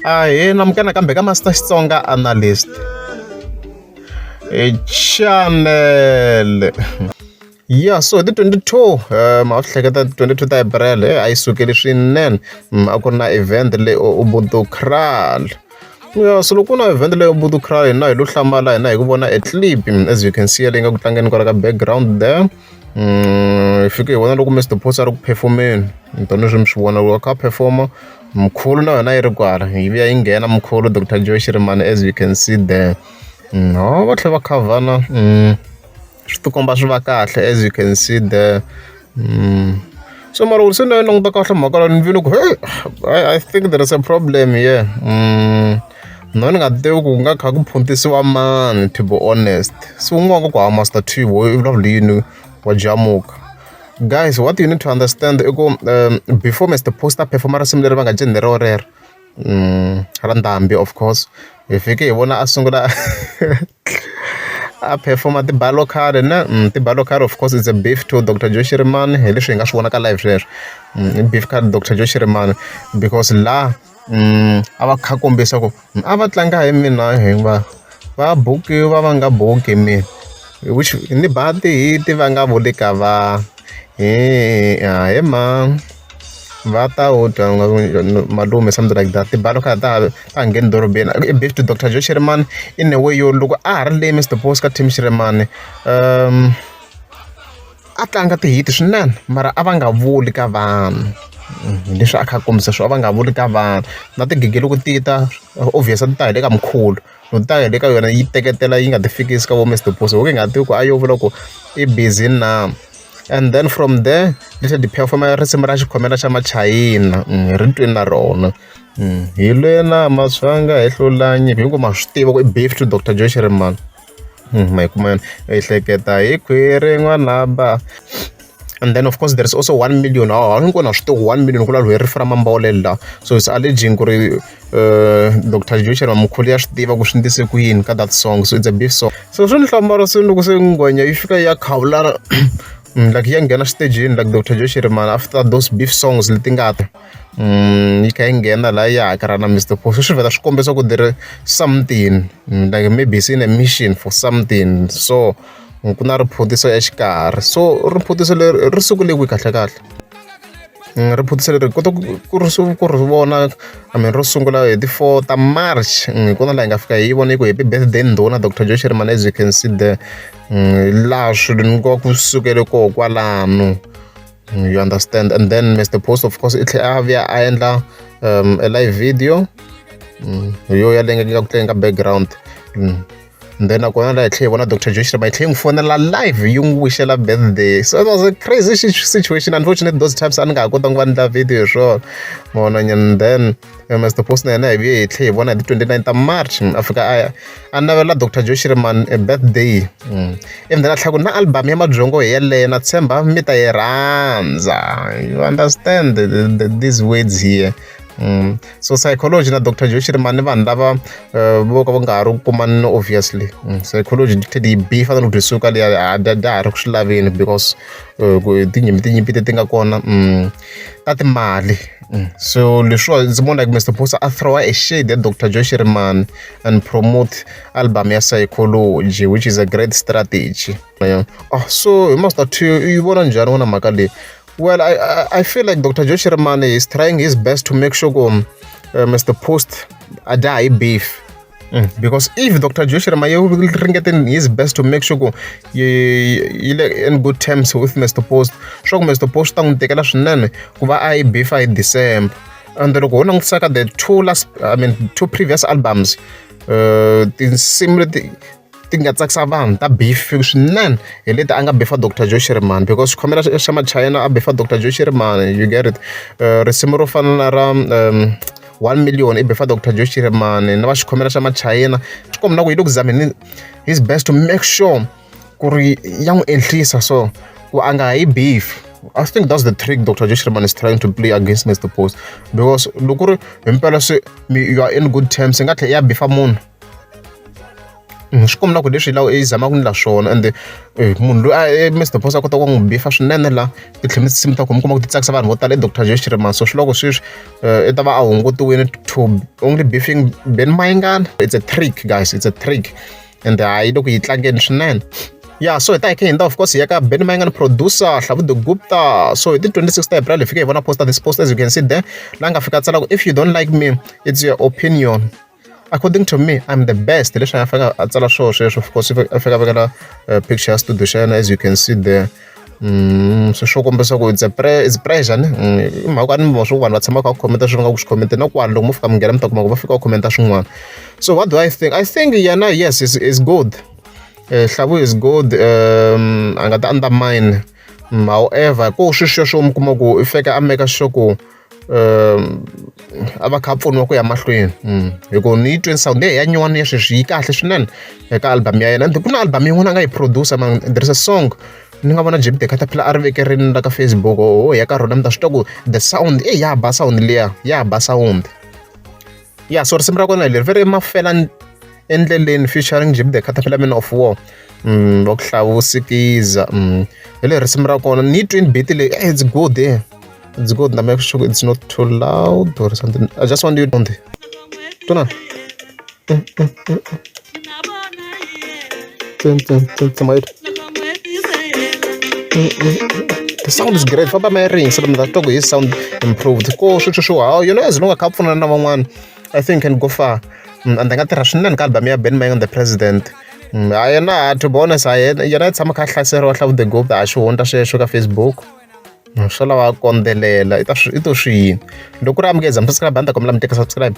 Ahee, namukela nakambe ka Master Xitsonga Analyst channel. Ya, so hi ti 22, ma swi hleketa, 22 ta April a yi sukeli swinene, a ku ri na event le Ubuntu Kraal. Ya, so loko ku na event leyi Ubuntu Kraal, hina hi lo hlamala hina hi ku vona a clip, as you can see, leyi nga ku tlangeni kwala ka background there. Hi fike hi vona loko Mr Post a ri ku performeni, tanihi mi swi vona loko a kha a performa, mkhulu na yona yi ri kwala, yi vuya yi nghena mkhulu Dr Joe Shirimani, as you can see there. Ho va tlhela va khavhana, swi tikomba swi va kahle, as you can see there. So mara se na yi languta kahle mhaka la, ni vile ku hey, I think there is a problem here. No ni nga tivi ku nga kha ku phuntisiwa mani, to be honest. So un'wana ku ha Master T wo i vulavula yini wa jamuka. Guys, what you need to understand i ku before Mr Post a performa risimu leri va nga cini rero rero ra ndhambi, of course hi fike hi vona a sungula a performa tibalo khale na tibalo khale. Of course, it's a beef to Dr Joe Shirimani, hi leswi hi nga swi vona ka live sweswo. I beef ka Dr Joe Shirimani because la a va kha kombisa ku a va tlanga hi mina, hi va va bukiwa va nga buki mina, which ni ba tihiti va nga vuli ka va hi he ma va ta wu twa malume, something like that. Tibalo kha ta ngheni dorobeni, i beef to Dr Joe Shirimani in a way yo loko a ha ri le Mr Post ka team Shirimani, a tlanga tihiti swinene, mara a va nga vuli ka vanhu. Hi leswi a kha a kombisa swo a va nga vuli ka vanhu na tigigi loko ti ta, obvious a ti ta hi le ka mkhulu, loko ti ta hi le ka yona yi teketela yi nga ti fikisi ka vo Mr Post. Ho ka hi nga tivi ku a yo vula ku i busy na. And then from there leswi ti performa risimu ra xikhomela xa machayina, hi ri twini na rona, hi lwe na matshwanga hi hlula nyimpi, hinkwenu ma swi tiva ku i beef to Dr Joe Shirimani. Ma yi kuma yona hi hleketa hi khwiri n'wana ba. And then of course there is also 1 million. Ha, hinkwenu ha swi tivi 1 million ku la rifu ra Mambolele la. So it's alleging ku ri Dr Joe Shirimani mkhulu ya swi tiva ku swi ndlise ku yini ka that song. So it's a beef song. So swi ni hlamala se loko se ngwenya yi fika yi ya khawulana, like ya nghena xitejini, like Dr Joe Shirimani, after those beef songs leti nga ta yi kha yi nghena laha ya hakara na Mr Post, swi vheta swi kombisa ku there is something, like maybe it's in a mission for something. So ku na riphutiso exikarhi. So riphutiso leri ri sukule kwihi kahle kahle? Riphutiso leri kota ku ri ku ri vona, I mean, ro sungula hi ti 4 ta March, hi kona laha hi nga fika hi yi vona yi ku happy birthday ndhuna Dr Joe Shirimani, as you can see there. Laha swilo ni ku sukele koho kwalano, you understand? And then Mr Post, of course, i tlhela a vuya a endla a live video, hi yo yaleyo nga ku tlangeni ka background. And then nakona laha hi tlhela hi vona Dr Joe Shirimani yi tlhela yi n'wi fonela live, yi n'wi wishela birthday. So it was a crazy situation. Unfortunately, those times a ni nga ha kotanga ku va ni endla video hi swona mona. And then Mr Post na yena hi vuye hi tlhela hi vona hi ti 29 ta March a fika a ya a navela Dr Joe Shirimani a birthday, and then a tlhela ku na album ya mabyongo hi yeleyo, na tshemba mi ta yi rhandza. You understand these words here? So psychology na Dr Joe Shirimani ni vanhu lava vo ka va nga ha ri ku kumani, obviously. Psychology tlhela yi bifa na loko byi suka liya a da ha ri ku swi laveni because ku tinyimpi tinyimpi leti nga kona ta timali. So leswiwa it's more like Mr Post a throw a shade at Dr Joe Shirimani and promote album ya Psychology, which is a great strategy. Yeah. Oh, so hi Master T, yi vona njhani wona mhaka leyi? Well, I feel like Dr Joe Shirimani is trying his best to make sure ku Mr Post a dya hi beef. Because if Dr Joe Shirimani yi ringete his best to make sure ku yi le in good terms with Mr Post, swa ku Mr Post ta n'wi tekela swinene ku va a yi beefa hi December. And loko ho langutisa ka the two last, I mean, two previous albums, tinsimu leti ti nga tsakisa vanhu ta beef swinene hi leti a nga beefa Dr Joe Shirimani, because xikhomela xa machayina a beefa Dr Joe Shirimani, you get it? Risimu ro fana na ra 1 million i beefa Dr Joe Shirimani na va xikhomela xa machayina, swi komba na ku yi le ku zameni his best to make sure ku ri ya n'wi enhlisa, so ku a nga ha yi beef. I think that's the trick Dr. Joe Shirimani is trying to play against Mr. Post, because loko ku ri himpela se you are in good terms, i nga tlhela ya beefa munhu. Swi komba na ku leswi la i zamaka ku endla swona ende munhu loyi a Mr Post a kota ku n'wi bifa swinene la titlhela tinsimu ta ku mi kuma ku ti tsakisa vanhu vo tala i Doctor Joe Shirimani so swi loko sweswi i ta va a hungutiwile to only beefing Benny Mayengani. It's a trick guys, it's a trick and hayi loko yi tlangeni swinene. Ya, so hi ta hi kha hi hundza, of course, hi ya ka Benny Mayengani producer Hlavu the Gupta. So hi ti 26 ta April hi fike hi vona posta this post, as you can see there, la nga fika tsala ku, "If you don't like me, it's your opinion. According to me, I'm the best." Leswi a nga fika a tsala swoho sweswo. Of course, a fika a vekela picture ya studio xa yena, as you can see there. So swo kombisa ku it's pressure ne. I mhaka ni swo vanhu va tshama kha va comment swi va nga ku swi comment na kwala loko mo fika mi nghena mi ta kuma ku va fika va comment swin'wana. So what do I think? I think yena, yes, is good. Hlavu is good, a nga ta undermine. However, ko swi sweswo mi kuma ku i fika a make sure ku a va kha a pfuniwa ku ya mahlweni, hi ku ni yi tweni sound ya nyuwani ya sweswi yi kahle swinene eka album ya yena. And ku na album yin'wana a nga yi producer man, there is a song ni nga vona Jimmy the Caterpillar a ri vekerini la ka Facebook. Oh, ya ka rona mi ta swi twa ku the sound e ya ba sound liya ya ba sound ya. So risimu ra kona leri ve ri mafela endleleni featuring Jimmy the Caterpillar, Man of War, va ku hlavusikiza hi leri risimu ra kona. Ni yi twini beat leyi, it's good, it's good. Na make sure it's not too loud or something. I just want you to tona. The sound is great. Famba ma ring so mi ta twa ku his sound improved ko sweswo swo how as long a kha a pfunana na van'wana, I think can go far. And a nga tirha swinene ka album ya Benny Mayengani the President. A yena, to be honest, a yena yena i tshama kha a hlaseriwa Hlavu the Gupta a xihundla sweswo ka Facebook. Swo lava a kondzelela i ta swi i to swi yini loko ku ri amukeza mi subscribe a ni ta kombela mi teka subscribe.